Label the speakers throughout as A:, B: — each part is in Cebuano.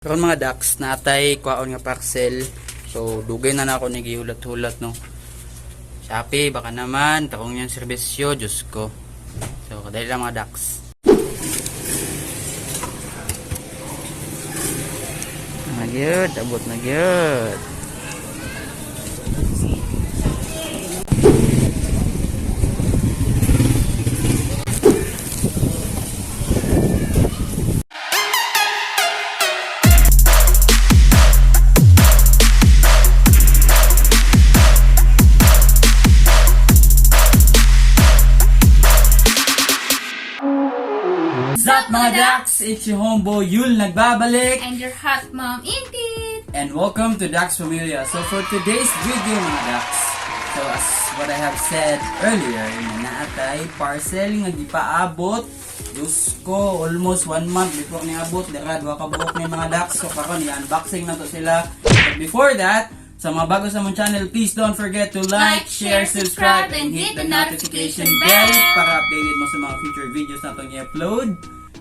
A: Karon, mga ducks, natay kwaon nga parcel. So dugay na nako ni gihulat-hulat, no. Shopee, baka naman takong yung serbisyo, Diyos ko. So kadali lang, mga ducks. Na gyud, abot na gyud. What's up, mga ducks? It's your homeboy Yul nagbabalik.
B: And your hot mom, Intit!
A: And welcome to Dax Familia. So for today's video, mga Dax, so as what I have said earlier, naatay parcel nga gipaabot. Diyos ko, almost one month before niabot, dira duha ka buok ni, mga Dax. So karon i-unboxing na to sila. But before that, sa mga bago sa among channel, please don't forget to like, share, subscribe, and hit the notification bell para updated mo sa mga future videos na itong i-upload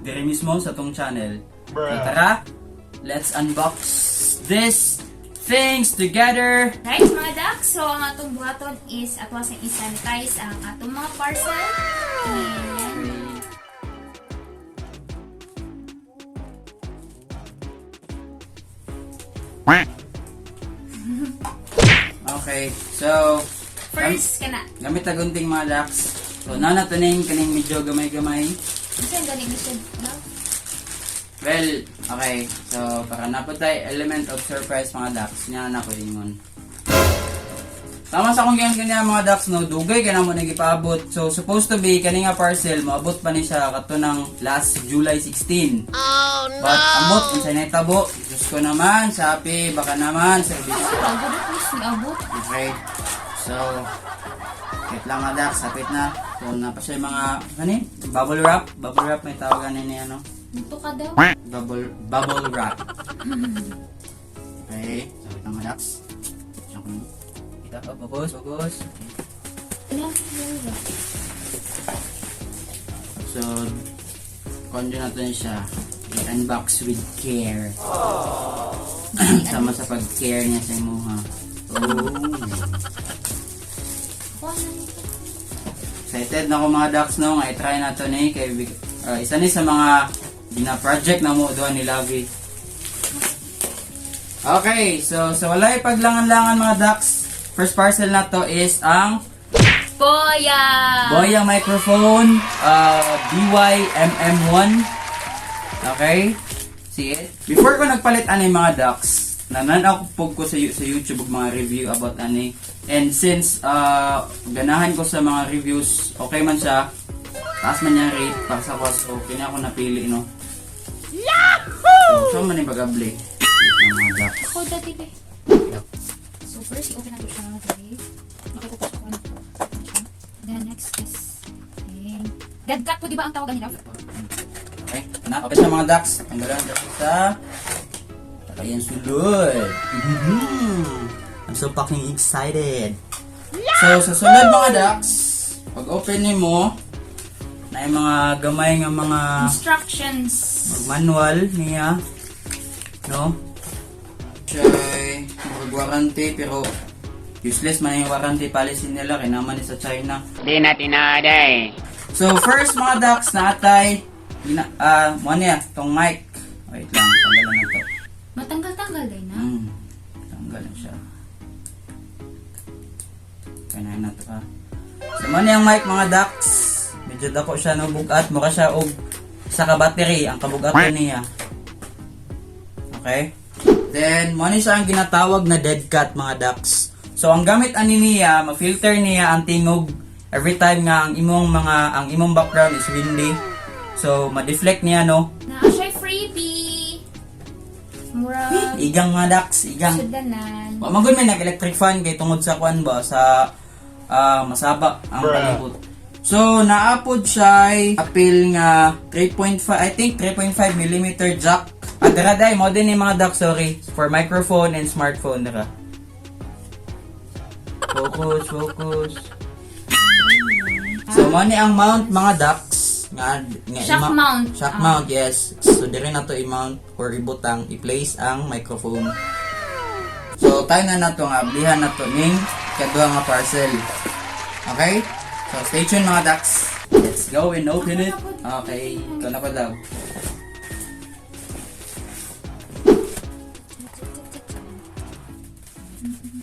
A: dire mismo sa tong channel. So tara, let's unbox this things together.
B: Right, mga ducks, so ang atong buhaton is ato sa i-sanitize ang atong mga parcel. And
A: Okay, so
B: first kana.
A: Gamit na gunting, mga ducks. So nana to ning kaning medyo gamay-gamay.
B: Unsa ang gani ni siya, love?
A: Well, okay. So para napod tayo element of surprise, mga ducks. Nya na ko ingon. Tama sa akong ganyan ganyan, mga ducks, no, dugay ka na mo nagipaabot. So supposed to be kani nga parcel moabot pa ni siya kato ng last July 16. Oh no. But ambot unsay nahitabo? Diyos ko naman, Shopee, baka naman service.
B: Bago na please niabot.
A: Okay. So, wait lang, mga ducks, sapit na. So, napa siya yung mga, ano yun? Bubble wrap. Bubble wrap may tawagan ni ano.
B: Dito ka daw.
A: Bubble wrap. Okay. So, wait lang, mga ducks. Kita, oh, focus, focus.
B: Ano? Ano?
A: So, kondo natin siya. I-unbox with care. Sama sa pag-care niya sa imuha. Oh.
B: Kuha na nito.
A: Excited na ako, mga ducks, no, nga i-try na to ni kay isa ni sa mga gina-project na mo doon ni Lavi. Okay, so sa walay paglangan-langan, mga ducks, first parcel na to is ang
B: Boya!
A: Boya microphone BY-MM1. Okay? See it? Before ko nagpalit ani, mga ducks, nananaw ko ko sa YouTube og mga review about ani. And since ganahan ko sa mga reviews, okay man siya. Taas man niya rate para sa ko, so kini ako napili, no. Yahoo! So, saan man yung pag-abli? Wait lang, mga ducks.
B: Ako dati be. So first, i-open natin siya. Okay. Makita ko ano. Then next is okay. Dead cat po, di ba ang tawag nila?
A: Okay, na, okay sa mga ducks. Tanggalan na sa Ayan, sulod. I'm so fucking excited. So, sa sulod, mga ducks, pag open ni mo, na yung mga gamay nga mga
B: Instructions.
A: Manual niya. No? Siya ay warranty pero useless man yung warranty policy nila kay naman ni sa China.
C: Di na tinaday.
A: So first, mga ducks, naatay gina mo niya tong mic. Wait lang, tanggalan na to.
B: Matanggal-tanggal din na.
A: Tanggal na siya. Kaya na to ah. So mo niya ang mic, mga ducks. Medyo dako siya no bugat, mukha siya og sa ka battery ang kabugat niya. Okay? Then, mo ni siya ang ginatawag na dead cat, mga ducks. So, ang gamit ani niya, ma-filter niya ang tingog every time nga ang imong background is windy. So, ma-deflect niya, no.
B: Na siya freebie. Mura.
A: Igang, mga ducks, igang.
B: Sudanan.
A: Wa man gud may nag-electric fan kay tungod sa kuan ba sa masaba ang palibot. So naapod siya ay apil nga 3.5, I think 3.5 mm jack. Ah, dara day mo din ni, mga duck, sorry, for microphone and smartphone dara. Focus, focus. So mo ni ang mount, mga ducks. Nga
B: Shock mount.
A: Shock
B: Ah.
A: mount, yes. So dire na to i-mount or ibutang, i-place ang microphone. So tayo na nato nga ablihan na to ning kaduha nga parcel. Okay? So stay tuned, mga ducks. Let's go and open it. Okay, ito na pa daw.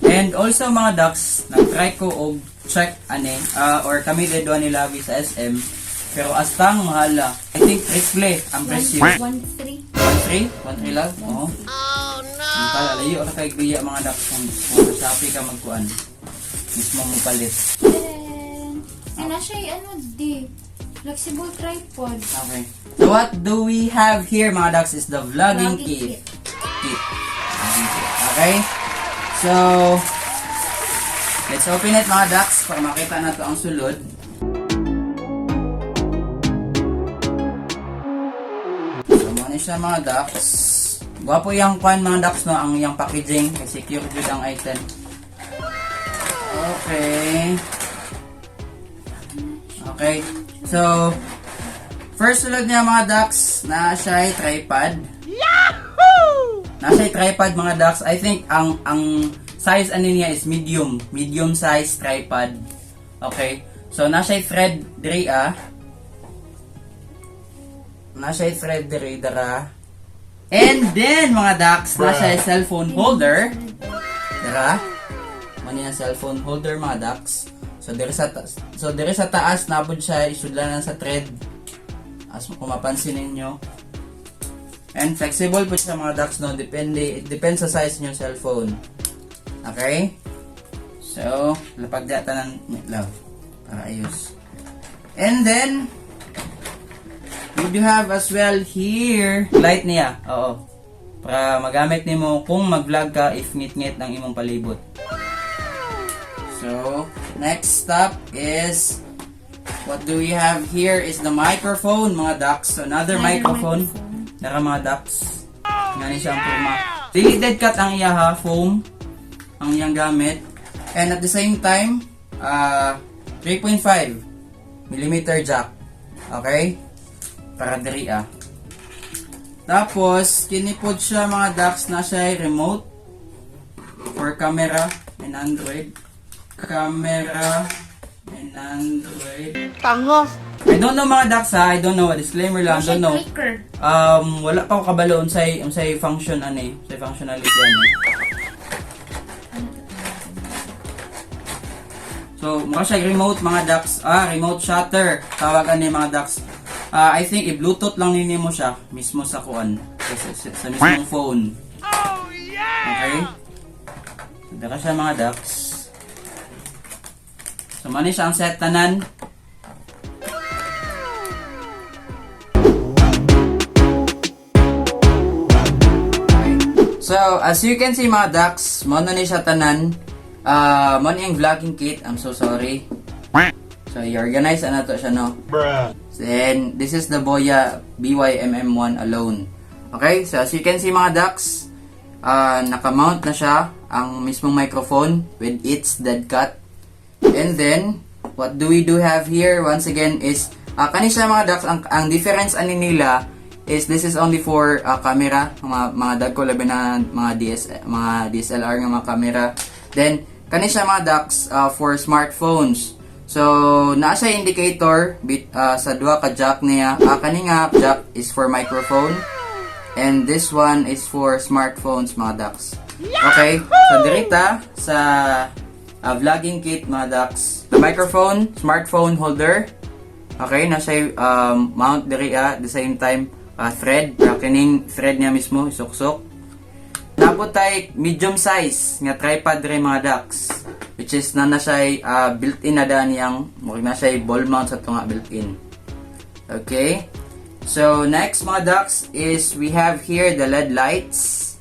A: And also, mga ducks, nag-try ko og check ani or kami de ni Lavi sa SM, pero astang mahala. I think triple ang presyo.
B: 1-3.
A: 1.3? 1.3 lang? Oo. Oh, no! Ang layo ra kay biya, mga ducks, kung sa Shopee ka magkuan. Mismo mo palit.
B: Then, ano siya, ano, di, flexible tripod.
A: Okay. So what do we have here, mga ducks, is the vlogging
B: Vlogging
A: kit.
B: kit.
A: Kit. Vlogging kit. Okay? So, let's open it, mga ducks, para makita na to ang sulod. So, mao na siya, mga ducks. Gwapo yung kwan, mga ducks, no, ang iyang packaging. Kasi secure jud ang item. Okay. Okay. So, first sulod niya, mga ducks, na siya ay tripod. Yahoo! Na siya ay tripod, mga ducks. I think ang size ano niya is medium. Medium size tripod. Okay. So, na siya thread diri ah. Na siya thread diri dara. And then, mga ducks, na siya ay cellphone holder. Dara. Mao ni ang cellphone holder, mga ducks. So diri sa taas nabod siya isudlanan sa thread. As kung mapansin ninyo. And flexible po siya, mga ducks, no, depende it depends sa size niyo cellphone. Okay? So, lapag di tanan love para ayos. And then we do have as well here light niya. Oo. Para magamit nimo kung mag-vlog ka if ngit-ngit ang imong palibot. So, next stop is, what do we have here is the microphone, mga ducks. So, another
B: Another
A: microphone.
B: microphone.
A: Nara, mga ducks. Nga ni siya ang forma. Dili dead cut ang iya ha, foam ang iyang gamit. And at the same time, 3.5 millimeter jack. Okay? Para diri ah. Tapos, kinipod siya, mga ducks, na siya ay remote for camera and Android. Camera and Android.
D: Tanga.
A: I don't know, mga ducks ha. I don't know. Disclaimer lang. I
B: Siya
A: don't know.
B: clicker.
A: Wala pa ako kabalo unsay function ani, unsay functionality ani.
B: Ano to?
A: So, mukha siya remote, mga ducks. Ah, remote shutter. Tawag ani, mga ducks. Ah, I think i-Bluetooth lang nini mo siya mismo sa kuan, sa mismong phone. Oh yeah. Okay? So, dara siya, mga ducks. So, mao ni siya ang set tanan. So, as you can see, mga ducks, mao na ni siya tanan. Ah, mao ni ang vlogging kit. I'm so sorry. So, i-organize na to siya, no?
D: Bruh.
A: Then, this is the Boya BYMM1 alone. Okay, so as you can see, mga ducks, nakamount na siya ang mismong microphone with its dead cut. And then, what do we do have here once again is, kani siya, mga ducks, ang difference ani nila is this is only for camera, mga dagko labi na mga DSLR nga mga camera. Then, kani siya, mga ducks, for smartphones. So, naa siya indicator bit, sa duha ka jack niya. Kani nga jack is for microphone and this one is for smartphones, mga ducks. Okay? So, dirita sa vlogging kit, mga ducks. The microphone, smartphone holder. Okay, na siya mount diri at the same time thread. Para kining thread niya mismo isuksok. Napot tay medium size nga tripod diri, mga ducks, which is na na siya built-in na daan niyang murag na siya ball mount sa tunga built-in. Okay? So next, mga ducks, is we have here the LED lights.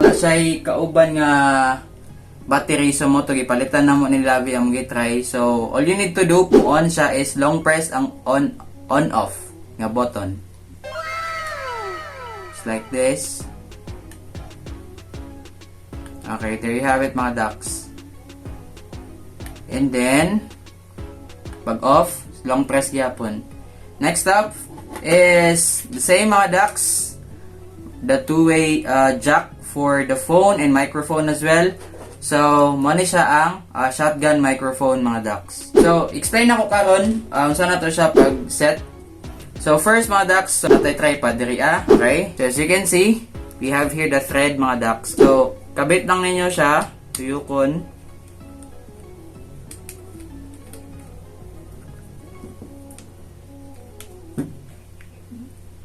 A: Wala siya kauban nga battery, so mao to gipalitan na mo ni Lavi ang try. So all you need to do kung on siya is long press ang on on off nga button. It's like this. Okay, there you have it, mga ducks. And then pag off, Long press gyapon. Next up is the same, mga ducks. The two-way jack for the phone and microphone as well. So, mao ni siya ang shotgun microphone, mga ducks. So, explain ako karon unsa na to siya pag set. So, first, mga ducks, so, naa tay tripod diri ah. Okay? So, as you can see, we have here the thread, mga ducks. So, kabit lang ninyo siya, tuyukon.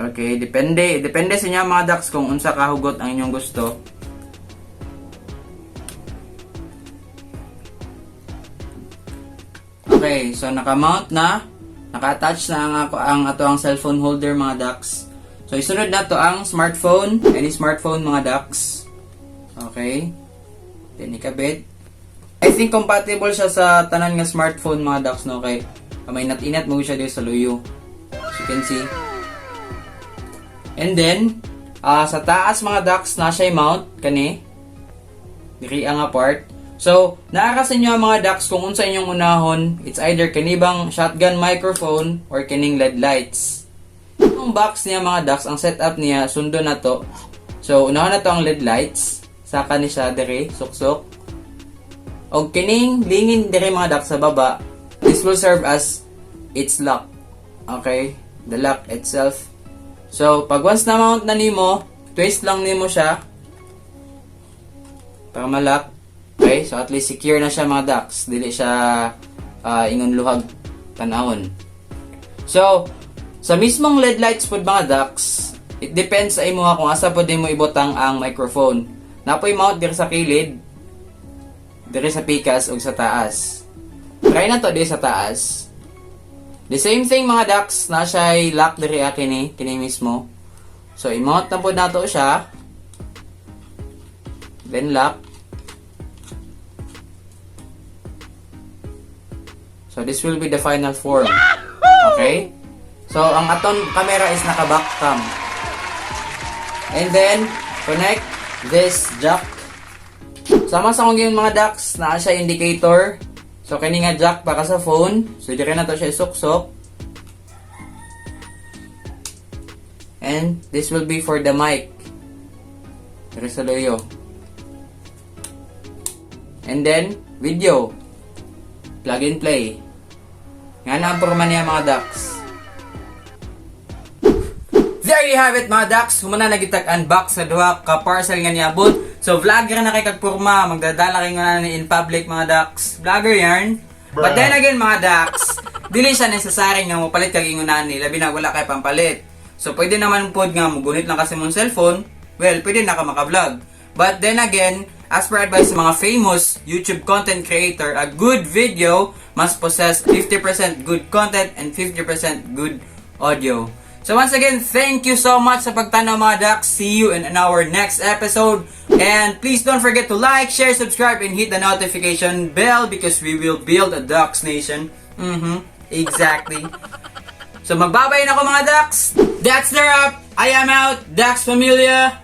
A: Okay, depende sa inyo, mga ducks, kung unsa kahugot ang inyong gusto. Okay, so naka-mount na, naka-attach na ang ato ang cellphone holder, mga ducks. So isunod na to ang smartphone, any smartphone, mga ducks. Okay. Then ikabit. I think compatible siya sa tanan nga smartphone, mga ducks, no, kay may inat-inat mo siya dito sa luyo. As you can see. And then, sa taas, mga ducks, na siya mount kani. Diri ang nga part. So, naa ra sa inyo, mga ducks, kung unsa inyong unahon, it's either kani bang shotgun microphone or kining LED lights. Ang box niya, mga ducks, ang setup niya, sundo na to. So, unahon na to ang LED lights. Saka ni siya diri, suksok. Og kining lingin diri, mga ducks, sa baba, this will serve as its lock. Okay? The lock itself. So, pag once na mount na nimo, twist lang nimo siya para ma-lock. Okay? So, at least secure na siya, mga ducks. Dili siya ingon luhag tanawon. So, sa mismong LED lights pod, mga ducks, it depends sa imo kung asa pod nimo ibutang ang microphone. Naa poy mount diri sa kilid, diri sa pikas ug sa taas. Try na to diri sa taas. The same thing, mga ducks, na siya lock diri kini, kini mismo. So i-mount na pod nato siya. Then lock. So this will be the final form. Okay? So ang atong camera is naka-back cam. And then connect this jack. Sama sa akong giingon, mga ducks, naa siya indicator. So kini nga jack para sa phone. So diri na to siya isuksok. And this will be for the mic. Diri sa luyo. And then video. Plug and play. Nga na ang porma niya, mga ducks. There you have it, mga ducks. Humana na gitag unbox sa duha ka parcel nga niabot. So vlogger na kay kag porma, magdadala kay nga ni in public, mga ducks. Vlogger yarn. But then again, mga ducks, dili siya necessary nga mopalit kag ingon ani, labi na wala kay pampalit. So pwede naman pod nga mogunit lang kasi mong cellphone, well, pwede na ka maka-vlog. But then again, as per advice sa mga famous YouTube content creator, a good video must possess 50% good content and 50% good audio. So once again, thank you so much sa pagtanaw, mga ducks. See you in our next episode. And please don't forget to like, share, subscribe, and hit the notification bell because we will build a Ducks Nation. Exactly. So magbabay na ako, mga ducks. That's the wrap. I am out. Ducks Familia.